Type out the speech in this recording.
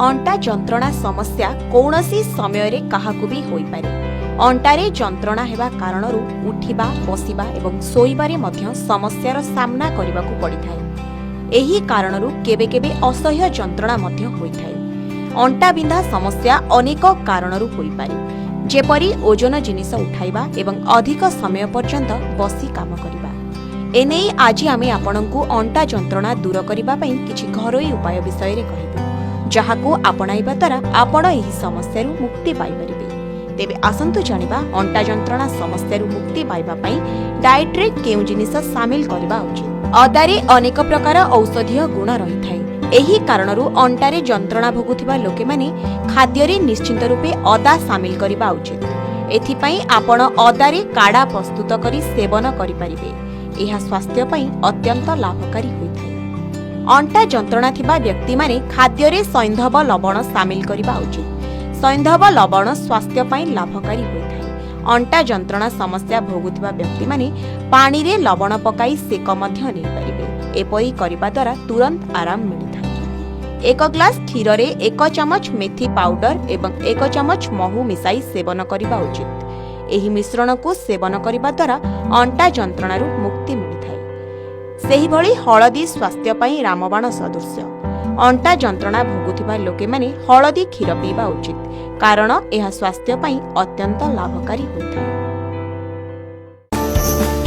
ଅଣ୍ଟା ଯନ୍ତ୍ରଣା ସମସ୍ୟା କୌଣସି ସମୟରେ କାହାକୁ ବି ହୋଇପାରେ। ଅଣ୍ଟାରେ ଯନ୍ତ୍ରଣା ହେବା କାରଣରୁ ଉଠିବା, ବସିବା ଏବଂ ଶୋଇବାରେ ମଧ୍ୟ ସମସ୍ୟାର ସାମ୍ନା କରିବାକୁ ପଡ଼ିଥାଏ। ଏହି କାରଣରୁ କେବେ କେବେ ଅସହ୍ୟ ଯନ୍ତ୍ରଣା ମଧ୍ୟ ହୋଇଥାଏ। ଅଣ୍ଟା ବିନ୍ଧା ସମସ୍ୟା ଅନେକ କାରଣରୁ ହୋଇପାରେ, ଯେପରି ଓଜନ ଜିନିଷ ଉଠାଇବା ଏବଂ ଅଧିକ ସମୟ ପର୍ଯ୍ୟନ୍ତ ବସି କାମ କରିବା। ଏନେଇ ଆଜି ଆମେ ଆପଣଙ୍କୁ ଅଣ୍ଟା ଯନ୍ତ୍ରଣା ଦୂର କରିବା ପାଇଁ କିଛି ଘରୋଇ ଉପାୟ ବିଷୟରେ କହିବୁ, ଯାହାକୁ ଆପଣାଇବା ଦ୍ୱାରା ଆପଣ ଏହି ସମସ୍ୟାରୁ ମୁକ୍ତି ପାଇପାରିବେ। ତେବେ ଆସନ୍ତୁ ଜାଣିବା, ଅଣ୍ଟା ଯନ୍ତ୍ରଣା ସମସ୍ୟାରୁ ମୁକ୍ତି ପାଇବା ପାଇଁ ଡାଏଟ୍ରେ କେଉଁ ଜିନିଷ ସାମିଲ କରିବା ଉଚିତ। ଅଦାରେ ଅନେକ ପ୍ରକାର ଔଷଧୀୟ ଗୁଣ ରହିଥାଏ। ଏହି କାରଣରୁ ଅଣ୍ଟାରେ ଯନ୍ତ୍ରଣା ଭୋଗୁଥିବା ଲୋକମାନେ ଖାଦ୍ୟରେ ନିଶ୍ଚିତ ରୂପେ ଅଦା ସାମିଲ କରିବା ଉଚିତ। ଏଥିପାଇଁ ଆପଣ ଅଦାରେ କାଢ଼ା ପ୍ରସ୍ତୁତ କରି ସେବନ କରିପାରିବେ। ଏହା ସ୍ୱାସ୍ଥ୍ୟ ପାଇଁ ଅତ୍ୟନ୍ତ ଲାଭକାରୀ ହୋଇଥାଏ। ଅଣ୍ଟା ଯନ୍ତ୍ରଣା ଥିବା ବ୍ୟକ୍ତିମାନେ ଖାଦ୍ୟରେ ସୈନ୍ଧବ ଲବଣ ସାମିଲ କରିବା ଉଚିତ। ସୈନ୍ଧବ ଲବଣ ସ୍ୱାସ୍ଥ୍ୟ ପାଇଁ ଲାଭକାରୀ ହୋଇଥାଏ। ଅଣ୍ଟା ଯନ୍ତ୍ରଣା ସମସ୍ୟା ଭୋଗୁଥିବା ବ୍ୟକ୍ତିମାନେ ପାଣିରେ ଲବଣ ପକାଇ ସେକ ମଧ୍ୟ ନେଇପାରିବେ। ଏପରି କରିବା ଦ୍ୱାରା ତୁରନ୍ତ ଆରାମ ମିଳିଥାଏ। 1 ଗ୍ଲାସ କ୍ଷୀରରେ 1 ଚାମଚ ମେଥି ପାଉଡର ଏବଂ 1 ଚାମଚ ମହୁ ମିଶାଇ ସେବନ କରିବା ଉଚିତ। ଏହି ମିଶ୍ରଣକୁ ସେବନ କରିବା ଦ୍ୱାରା ଅଣ୍ଟା ଯନ୍ତ୍ରଣାରୁ ମୁକ୍ତି ମିଳିଥାଏ। ସେହିଭଳି ହଳଦୀ ସ୍ୱାସ୍ଥ୍ୟ ପାଇଁ ରାମବାଣ ସଦୃଶ। ଅଣ୍ଟା ଯନ୍ତ୍ରଣା ଭୋଗୁଥିବା ଲୋକମାନେ ହଳଦୀ କ୍ଷୀର ପିଇବା ଉଚିତ, କାରଣ ଏହା ସ୍ୱାସ୍ଥ୍ୟ ପାଇଁ ଅତ୍ୟନ୍ତ ଲାଭକାରୀ ହୋଇଥାଏ।